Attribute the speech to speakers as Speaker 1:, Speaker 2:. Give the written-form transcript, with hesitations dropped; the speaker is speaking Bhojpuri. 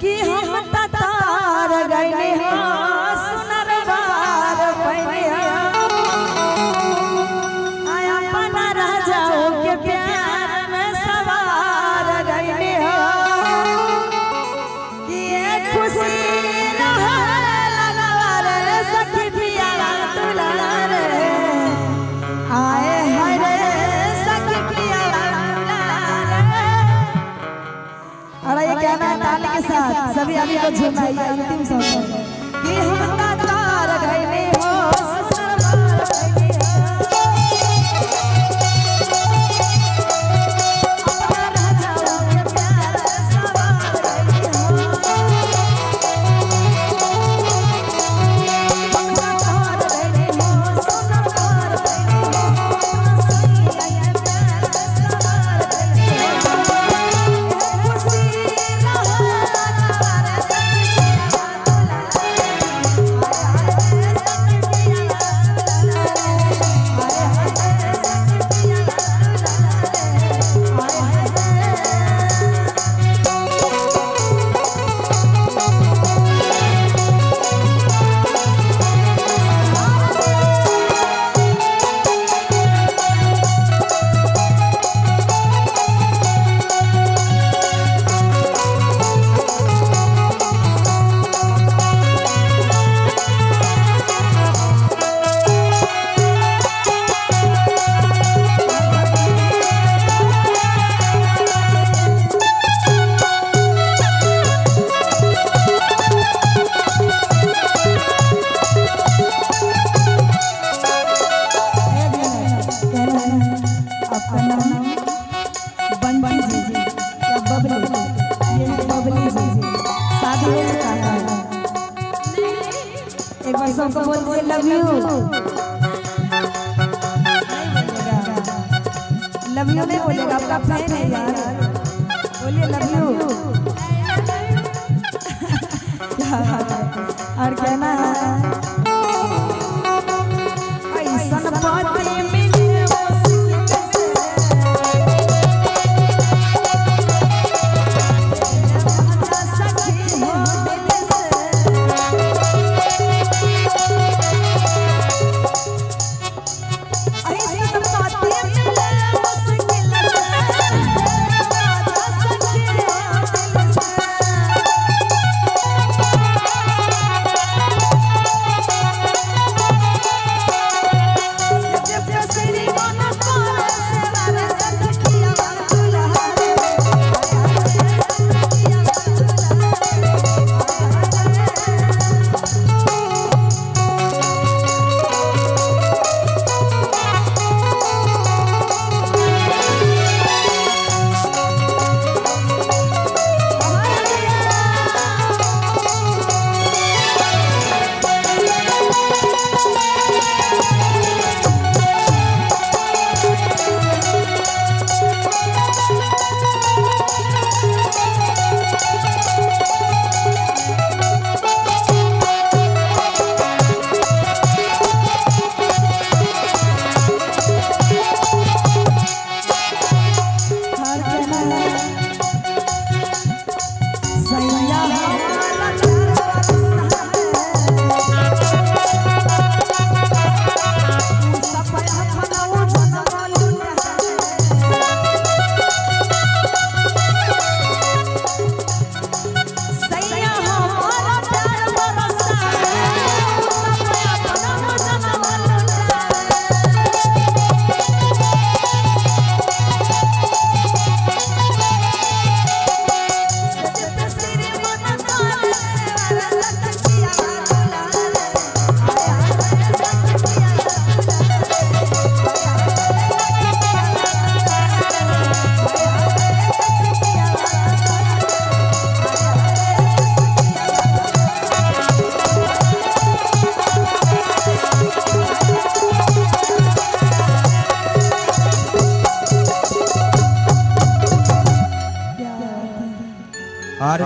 Speaker 1: कि हम तार गइले हाँ सुनर बार पहले आया पना राजाओं के प्यार में सवार गइले हाँ कि ये खुशी रहे लगवार सखी पियारा दुलार आए हाय रे सखी पियारा दुलार। और ये कहना है ताली के साथ सभी आदमी को झुमाइए अंतिम समय कि हम तार गइले हो सुनर बार गइले हो अपना राजाओं के प्यार सवार गइले हो अपना तार गइले हो सुनर बार गइले हो अपना सैया के प्यार सवार गइले हो खुशी रहे लगवार सखी पिया दुलारे आए हाय सखी पिया दुलारे आए हाय सखी पिया दुलारे आए हाय। कहना है आपका नाम बंटी जी या बबली, ये है बबली जी, शादी हो चुका है। एक बार सबको बोल दीजिए लव you. Love you नहीं बोलेगा, आपका फैन है यार, बोलिए लव you. क्या बात है। और कहना है ऐसन पति मिले मुश्किल से राजा सखी हो दिल से ऐसन पति मिले मुश्किल से राजा सखी हो दिल से। सैया हमारा प्यारा सैया हमारा प्यार बरसा
Speaker 2: और